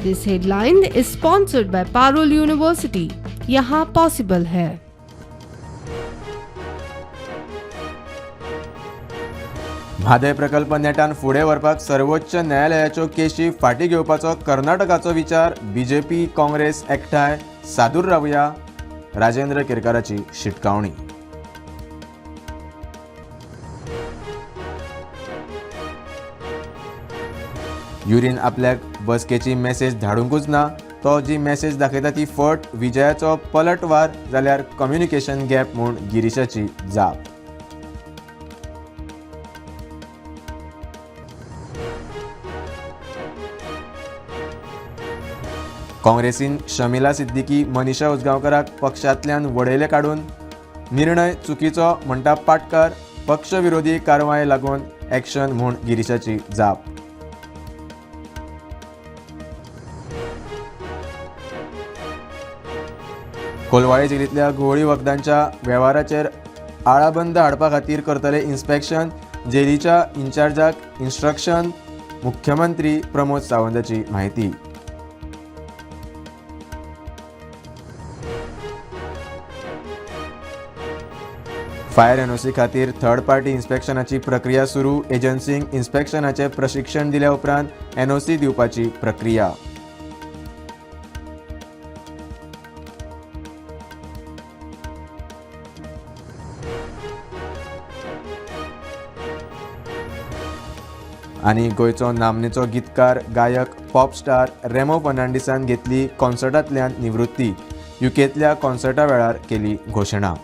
This headline is sponsored by Parul University. यहाँ possible है। म्हादय प्रकल्प नेटान फुडें व्हरपाक सर्वोच्च न्यायालयाच्यो केशी फाटीं घेवपाचो कर्नाटकाचो विचार. बीजेपी काँग्रेस एकठांय, सादूर रावया, राजेंद्र केरकाराची शिटकावणी. युरीन आपल्याक बसकेची मॅसेज धाडुंकूच ना, तो जी मॅसेज दाखयता ती फट. विजयाचो पलटवार जाल्यार कम्युनिकेशन गॅप म्हूण गिरीशाची जाप. काँग्रेसीन शमिला सिद्दीकी, मनीषा उजगांवकराक पक्षांतल्यान वडयले काडून निर्णय चुकीचो म्हणटा पाटकार. पक्षविरोधी कारवाय लागून एक्शन म्हूण गिरीशाची जाप. कोलवाळे जेलींतल्या घुंवळी वखदांच्या वेव्हाराचेर आळाबंद हाडपा खातीर करतले इन्स्पेक्शन. जेलीच्या इन्चार्जाक इन्स्ट्रक्शन. मुख्यमंत्री प्रमोद सावंताची म्हायती. फायर एनओसी खातीर थर्ड पार्टी इन्स्पेक्शनाची प्रक्रिया सुरू. एजन्सींक इन्स्पेक्शनाचें प्रशिक्षण दिल्या उपरांत एनओसी दिवपाची प्रक्रिया. आनी गोंयचो नामनेचो गीतकार, गायक, पॉप स्टार रेमो फर्नांडीसान घेतली कॉन्सर्टांतल्यान निवृत्ती. युकेंतल्या कॉन्सर्टा वेळार केली घोशणा.